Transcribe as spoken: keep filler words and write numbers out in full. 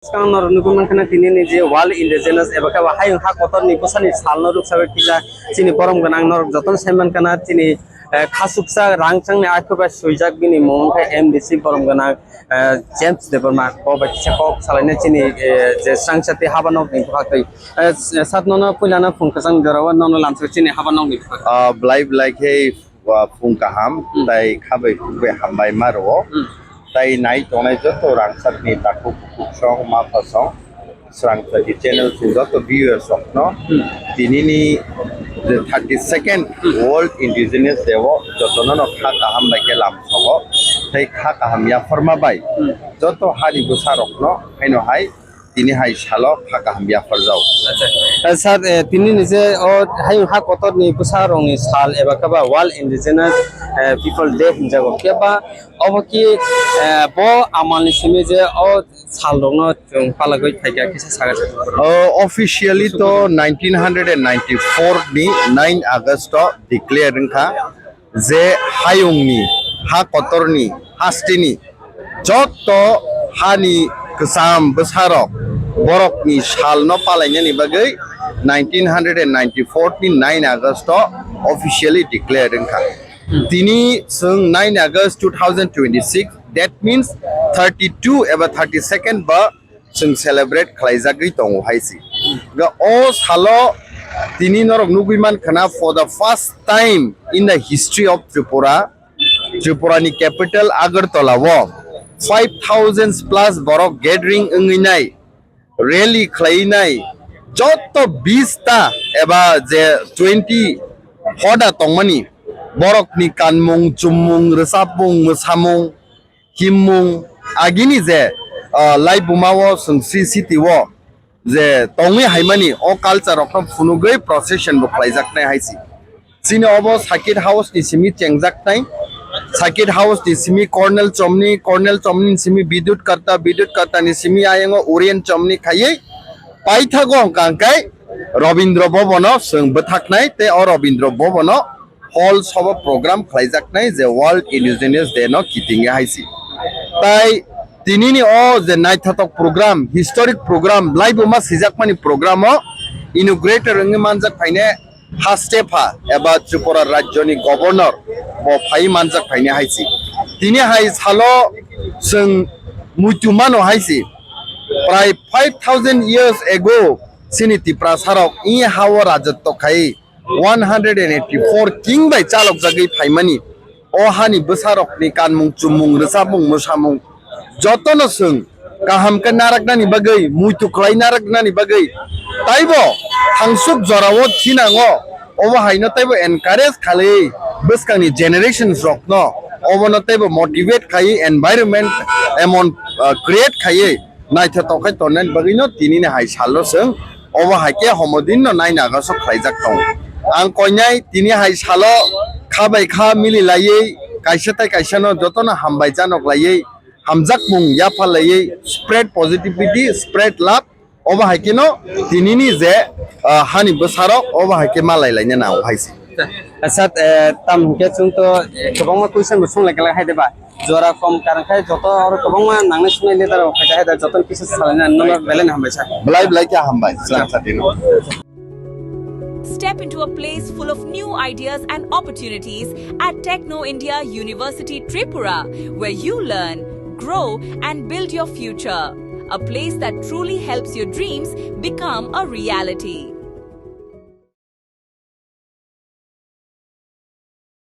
Swkang norok nugwi mankha na tini ni je World Indigenous eba khe ba hayung ha kotor ni bwsa ni sal no rwksawi kisa chini borom gwnang norok jotono sai mankha na chini, eh, khasuksa rangchang ni aithobai swijak bini mung khe M D C borom gwnang, eh, James Debbarma ko bai kisa kok salai na chini, eh, je srangchati haba nok ni bwkhak twi, eh, sat nono puila na phung kwchang jora o nono lamsa chini haba nok ni bwkhak. Ah, belai belai khe wa phung kaham, hmm, tai khabai khukbai hambai ma rwo. Hmm. Tai nai tongnai joto rangchakni takhuk bukhuk song, mapha song, srangchati channel song joto viewers rokno, hmm, tinini the thirty second, hmm, World Indigenous Day o jotono no kha kaham bai khe lam songo. Tai kha kaham yapharma bai, hmm, joto hani bwsa rokno haino hai tini hai salo kha kaham yapharjao. Acha. Eh, sir, eh, tini ni je o hayung ha kotor ni bwsa rok ni sal eba khe ba World Indigenous, eh, People Day hinjago. Khe ba obo ki, eh, bo amal ni simi je o sal rok no chwng palagwi phaikha kisa saga. O officially to nineteen ninety-four ni nine August o declare wngkha. Je hayungni ha kotorni hasteni jotto hani kwcham bwsarok borokni salno palainani bagwi nineteen ninety-four ni nine August o officially declared wngkha. Hmm. Tini chwng nine August two thousand twenty-six, that means thirty-two eba thirty-second ba chwng celebrate khlaijagwi tongo hai se. Ga o salo tini norok nugwi mankha na, for the first time in the history of Tripura, Tripura ni capital Agartala o five thousand plus borok gathering wngwi nai, rally khlaiwi nai, jotto bis ta eba je twenty hoda tongmani borokni kanmung, chummung, rwchapmung, mwsamung, himmung, agini je, ah, laibuma o chwng Sri City o je tongwi haimani o culture rokno phunugwi procession bo khlaijaknai hai se. Chini obo circuit house ni simi chengjaknai, circuit house ni simi Colonel Chomni, Colonel Chomni ni simi Bidut Karta, Bidut Karta ni simi ayango Orient Chomni khaiwi paithago hwnkha hwnkhe Robindra Bhavan o chwng bwthaknai tei o Robindra Bhavan o hall sobo program khlaijaknai je World Indigenous Day no kitingwi hai se. Tai tinini o je naithotok program, historic program, laibuma sijakmani program o inaugurator wngwi manjak phaine haste pha eba Tripura rajyoni governor bo phai manjak phaine hai se. Tini hai salo chwng muitu mano hai se. Prai five thousand years ago chini Tiprasarok i ha o rajotw khai one hundred and eighty-four king bai chalokjagwi phaimani. O hani bwsarokni kanmung, chummung, rwchapmung, mwsamung jotono chwng kaham khe naraknani bagwi, muitu khlai naraknani bagwi taibo thangsuk jorao thinango. Obo haino taibo encourage khalwi bwskangni generations rokno obono taibo motivate khaiwi environment emon, uh, create khaiwi naithotok khe tongnani bagwino tinini hai salo chwng obo hai khe homodinno naina agasok khlaijak tongo. Ang koinai tini hai salo kha bai kha mili laiwi kaisa tai kaisano jotono hambai janok laiwi hamjakmung yapha laiwi spread positivity, spread love, obo hai kheno tinini je, ah, hani bwsarok obo hai khe malai laina nango hai se. Sir, eh, tam hwnkhe chwng to, eh, kwbangma question bo swnglai glak hai de ba? Jora kom karang khai joto oro kwbangma nangnai sunai leader rok khai hai da joto kisa salaina nono belai hambai sa. Belai belai khe hambai, sir. Sir. Step into a place full of new ideas and opportunities at Techno India University Tripura, where you learn, grow, and build your future. A place that truly helps your dreams become a reality.